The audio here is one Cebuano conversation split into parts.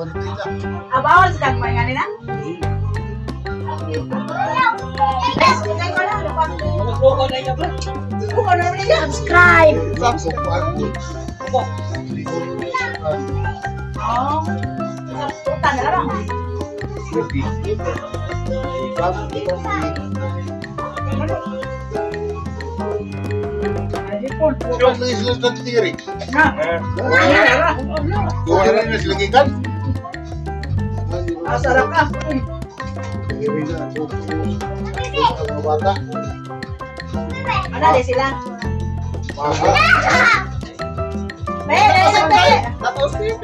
Ah, bawal sa dagmay nga nila? Guys, kay ko na, buka na rin niya. Subscribe. Oh. Utan na lang. Na. Ah, sarap ka. Ano, di sila? Be, be, be. Tapos eh.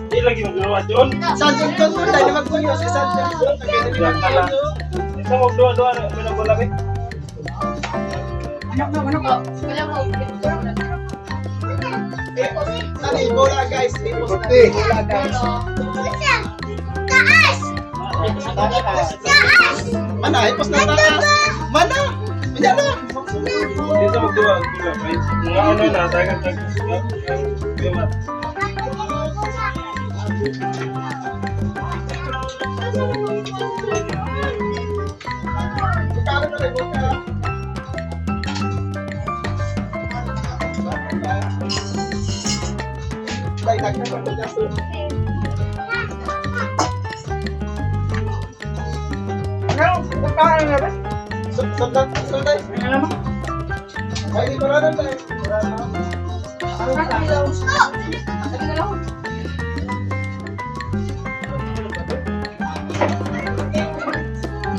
Di lagi magduwa doon. San John John mo dahil magkunyo si San John John. Isa magduwa-duwa na pinabola ba? Anak na, anak ko. Sana ibola, guys. Ipos na ibola, guys. Mana, ipos na taas. Mana! Mana na! Isa magduwa, duwa. Mga ano na, dagan dagan. Kuya Mat. Kalo na rin, buka. Dahil nagkaroon na siya. Ano, utan na ba? Sundan, sundan. Ano naman? Ay, di ko na tayo. Ano na?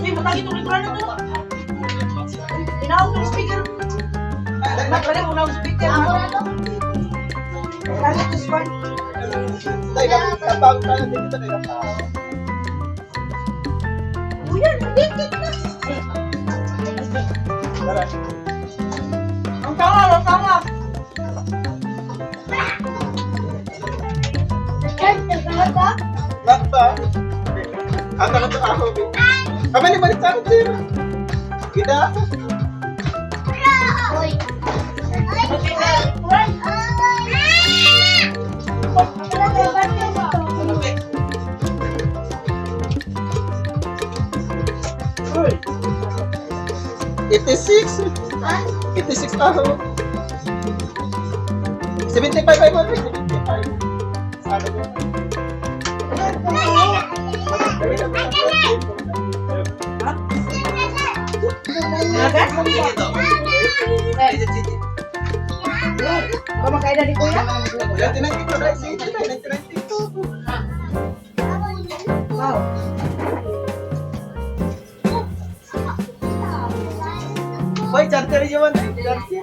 Uy, matagi itong likuran na to. Tinawag ng speaker. Balik mo na ang speaker. Lagi this one. Dahil kapag tayo dito na kapag. Uy, yan, dikit na. Tara. Ang tanga, ang tanga. Nak ba? Ata ka to ako. Kami ni balik sa akin sir. Kita. Uy. 86. 86 ako. 75 ay mo. 75. Sabi ko. Talaga? Kumakain na ni Kuya? 1992, right? 1992. Wow. Hoy, charter yun. Charter.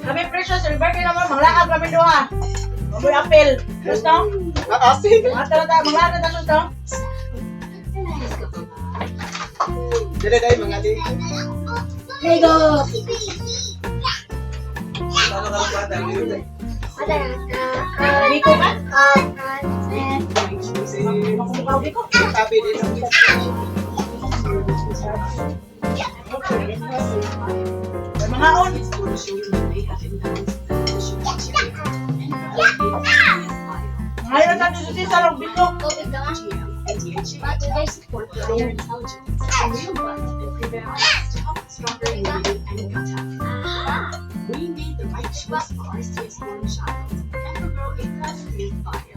Kami precious, ang birthday naman, manglakad kami duha. Mamoy apel. Gusto? Nakasin. Mga talata, manglakad na gusto? Dili dahil mga di. Lego. Biko ka? Si Makumukha biko. Sabi din. May mga on. Ngayon na tayo si Cesar ang biko. We made the right choice for our CS1 child. Evergrow A Plus is fire.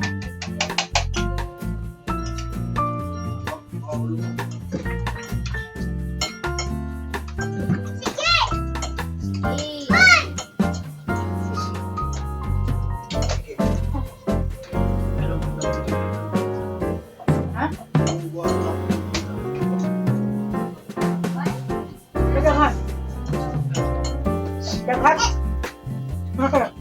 Ha? Daghan. Daghan.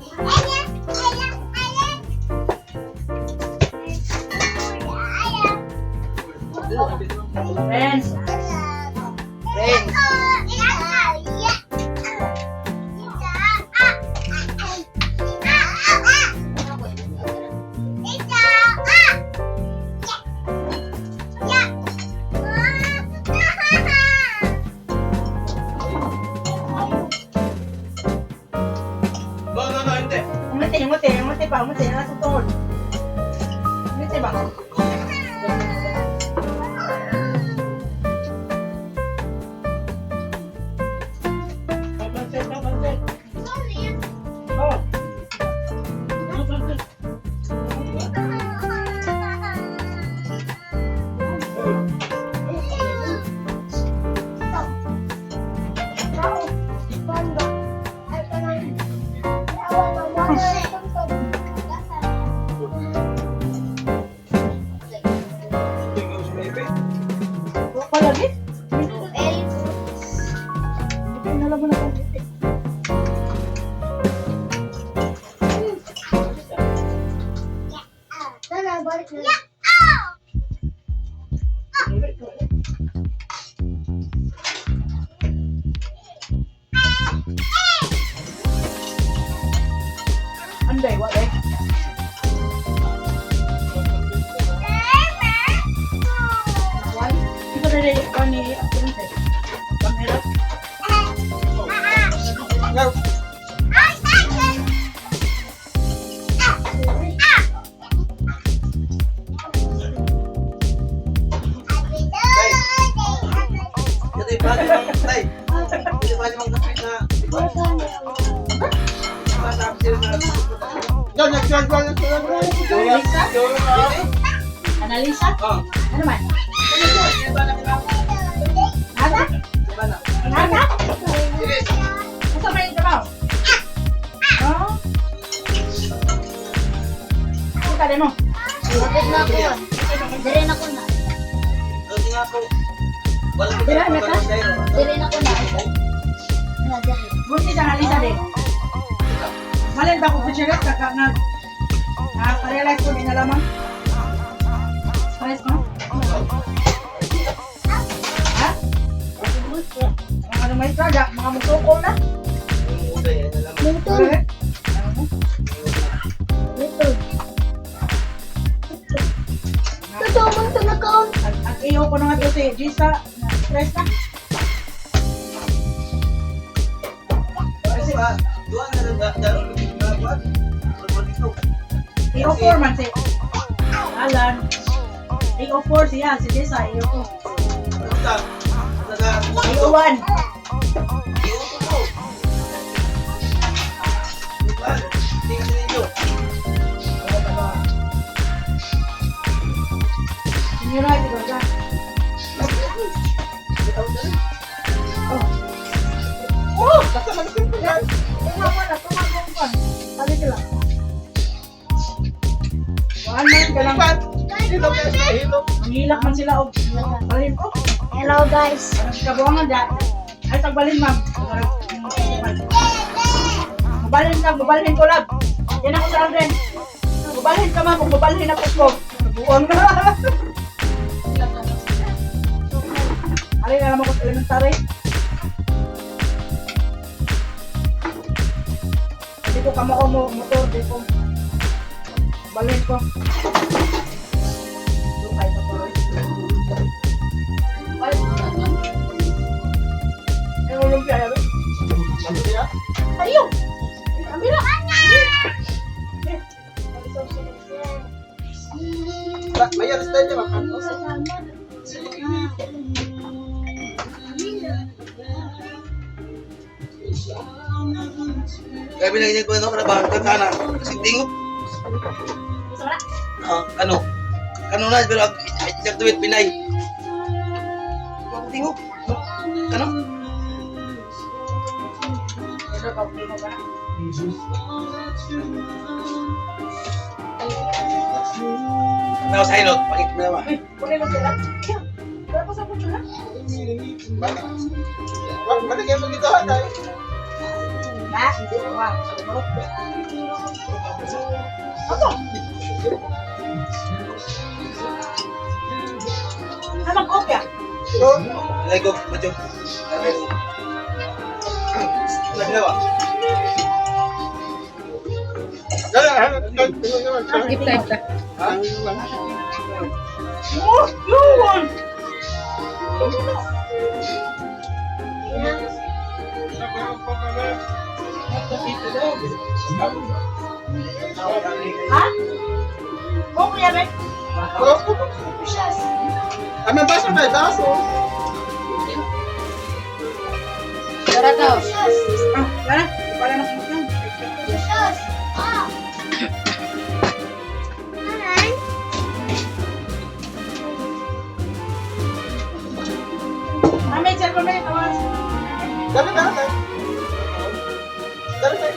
Friends. Friends. ba? Pansit, pansit. Oh. Pansit. Palagi? Nala mo na pa. Anday, wa day. One. Di ba dali ko ni Princess? Panghirap. Nga. Ito yung bago ng tay. Ito yung bago ng kapit na. Matapos sila na. Yan, yan, yan, yan, yan, yan. Analisa? Analisa? Oh. Ano man? Nasa? Nasa? Iris. Nasa may trabaho? Oh? Punta din mo. Bakit na ako? Dire na ko na. Ito nga po. Wala ko Dira na ka? Dire na ko na. Na dire. Buntis ang Alisa din. Malin ba kung picture kaka nag na-realize ko din na lamang. Stress mo? Ha? Mga ano may traga, mga mutuko na. Mungtol. Eh? Mungtol. Totoo man sa nakaon. Ang iyo ko na nga to si Gisa, na stress na. Kasi ba, doon na lang daro na dito. AO4 man si Alan. AO4 siya, si Gisa, AO4. Ano ka? Ano ka? AO1. Iuto ko. Diba? Tingnan ninyo. Senior high, siguro siya. Oh! Basta mag-simple yan. Tumawa na, tumawa pa. Sabi sila. Waan man ka lang. Ipan. Hilom yan siya, hilom. Manghilak man sila og balhin ko. Hello guys. Parang kabuangan da. Ay tagbalhin ma'am. Mabalhin ka, mabalhin ko lab. Yan ako sa Alden. Mabalhin ka ma'am, kung mabalhin ako ko. Buang na. Alin na naman ko sa elementary. Hindi ko kamao mo motor, di ko. Balhin ko. Lukay pa tuloy. Ay, walang piyaya ba? Siya. Ayo! Amira! May style niya, ma'am. Kaya binagyan ko ano, karabahan ka sana. Kasi tingog. Ah, ano? Kano na, pero ang tuwid Pinay. Tingog. Kano? Tapos sa inot, pakit mo naman. Uy, kunin mo sila. Wala pa sa kutso na. Balik kayo pag-itahan tayo. Na? Wow. Ano? Ah, mag-kopya. So, Lego, macho. Ano ba? Ipta, ipta. Oh, yun! Ha? Kopya, be? Ano ba siya may baso? Tara to. Sus. Ah, wala na. Wala na kumutang. Sus. Ah. Hi. Mami, cellphone mo yun. Tawas. Dali na, tay. Dali, tay.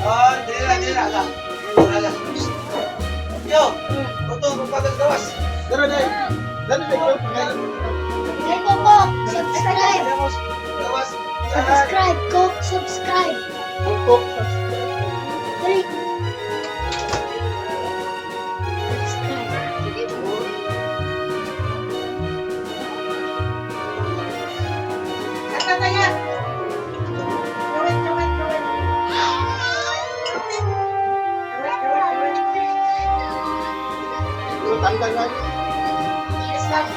Oh, dili na, dili na. Ala. Ala. Yo, ito, pagpagagawas. Dali, day. Dali, day. Hey, Coco. Subscribe. Gawas. Subscribe. Coke, subscribe. Coke. Three. Subscribe. At tataya. Gawin, gawin, gawin. Gawin, gawin, gawin. Tanggal na. Stop.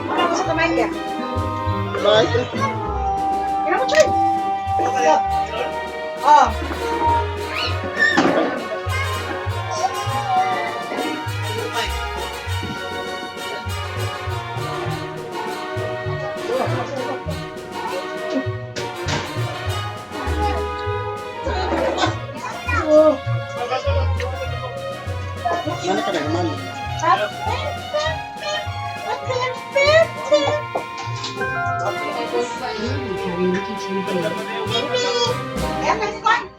Wala ko sa kamay niya. Bye. Kaya mo, Choy. Oh. Mana ka na naman? Ayan, guys,